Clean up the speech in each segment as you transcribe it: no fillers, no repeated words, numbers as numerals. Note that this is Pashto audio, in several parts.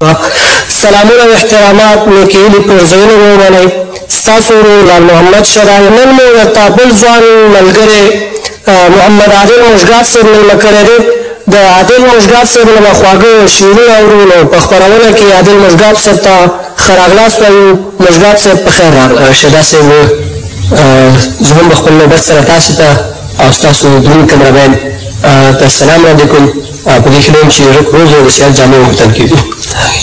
سلامونه او احترامات، نیکې هیلې پېرزوینې مو ومنئ. ستاسو ورور لال محمد شرای. نن مو ورته بل ځوان ملګری محمد عادل مژګاب صاحب مېلمه کړی دی. د عادل مژګاب صاحب نه به خواږه شعرونه اورو. نو په خپرونه کې عادل مژګاب صاحب ته ښه راغلاست وایو. مژګاب صاحب، په خیر راغلی. شهدا صاحب، زه هم په خپل نوبت سره تاسو ته او ستاسو درون کمربین ته سلام وړاندې کوم. په دې هیله یم چې رک روغ او د صحت جامې وغوښتل کېږي.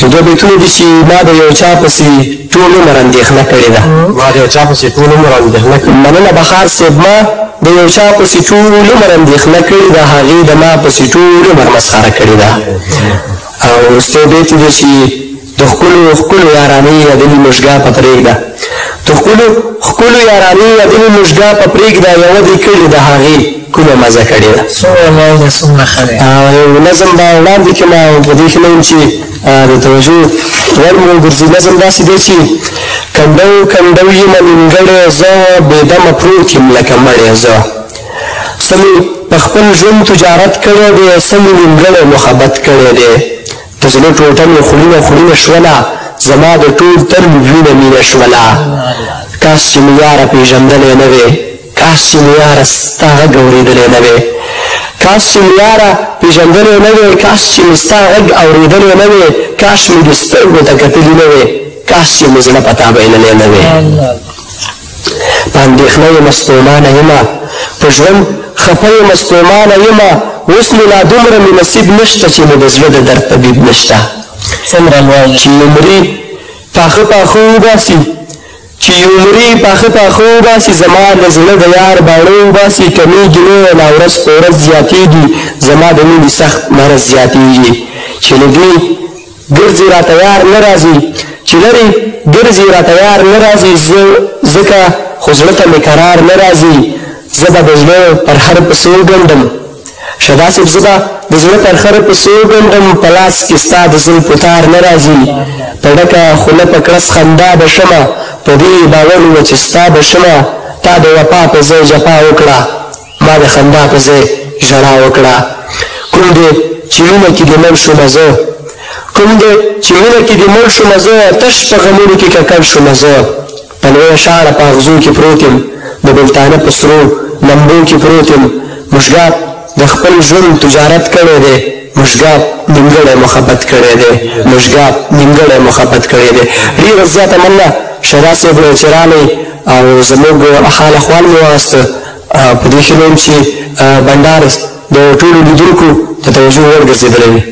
یو دوه بیتونه دي چې ما د یو چا پسې ټول عمر اندېښنه کړې ده. ما د یو چا پسې ټول عمر اندېښنه کړې. مننه بخار صاحب. ما د یو چا پسې ټول عمر اندېښنه کړې ده، هغې د ما پسې ټول عمر مسخره کړې ده. او وروستی بیت دی چې د ښکلو ښکلو یارانې یادنې مژګا په پرېږده، د ښکلو ښکلو یارانې یادنې مژګا په پرېږده، یوه دې کړې ده هغې کومه مزه کړې ده. څومره لوړ دی، څومره ښه دی. یو نظم به وړاندې کړم او په دې هیله یم چې د توجه وړ مو وګرځي. نظم داسې دی چې کنډو کنډو یمه نیمګړی زه، بې دمه پروت یم لکه مړی زه، څه مې په خپل ژوند تجارت کړی دی، څه مې نیمګړی محبت کړی دی، د زړه ټوټه مې خوړینه خوړینه شوله، زما د ټول تن وینه مینه شوله، کاش چې مې یاره پېژندلی نه وی، کاش چې مې یاره ستا غږ اورېدلی نه وی، کاش چې مې یاره پېژندلی نه وی، کاش چې مې ستا غږ اورېدلی نه وی، کاش مې دې سترګو ته کتلي نه وی، کاش چې مې زړه په تا بایللی نه وی. په اندېښنه یمه ستومانه یمه، په ژوند خفه یمه ستومانه یمه، اوس مې لا دومره مې نصیب نشته چې مې د زړه د درد طبیب نشته. څومره لوړ دی. چې عمري پاخه پاخه وباسي، چې عمري پاخه پاخه وباسي، زما د زړه د یار باڼه وباسي، کمېږي نه لا ورځ په ورځ زیاتېږي، زما د مینې سخت مرض زیاتېږي، چې له دې ګرځي راته یار نه راځي، چې لرې ګرځي راته یار نه راځي، زه ځکه خو زړه ته مې قرار نه راځي، زه به د زړه پر هر پسې وګنډم. شهدا صاحب، زه به د زړه پر خره پسې وګنډم، په لاس کې ستا د زلفو تار نه راځي، په ډکه خوله په کړس خندا به شمه، په دې باور وه چې ستا به شمه، تا د وفا په ځای جفا وکړه، ما د خندا په ځای ژړا وکړه، کوم دی چې مینه کې دې مړ شومه زه، کوم دی چې مینه کې دې مړ شومه زه، تش په غمونو کې ککړ شومه زه، په لویه شاړه په اغزو کې پروت یم، د بلتانه په سرو لمبو کې پروت یم، مژګاب د خپل ژوند تجارت کړی دی، مژګاب نیمګړی محبت کړی دی، مژګاب نیمګړی محبت کړی دی. ډېره زیاته مننه شهدا صاحب چې راغلی او زموږ حال احوال مو واخیسته. په دې هیله یم چې بنډار د ټولو لیدونکو د توجه وړ ګرځېدلی وي.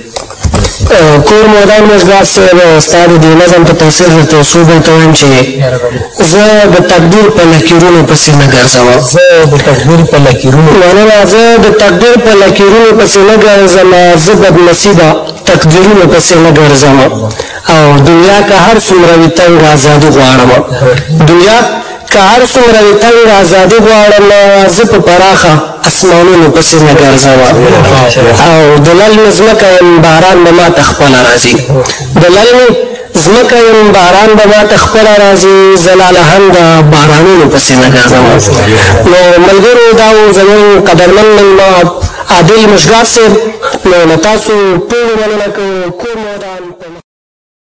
کور مو ودان مژګاب صاحب. ستا د دې نظم په تفسیر درته یو څو بیته وایم چې زه د تقدیر په لکیرونو پسې نه ګرځم. زه د تقدیر په لکیرونو. مننه. زه د تقدیر په لکیرونو پسې نه ګرځم، زه بدنصیبه تقدیرونو پسې نه ګرځم، او دنیا که هر څومره وي تنګه ازادي غواړم، دنیا که هر څومره وي تنګه ازادي غواړم، زه په پراخه اسمانونو پسې نه ګرځم، او د للمې ځمکه یم باران به ماته خپله راځي، د للمې ځمکه یم باران به ماته خپله راځي، زه لالهنده بارانونو پسې نه ګرځم. نو ملګرو، دا و زموږ قدرمن مېلمه عادل مژګاب صاحب. نو له تاسو ټولو مننه کوو. کور مو ودان.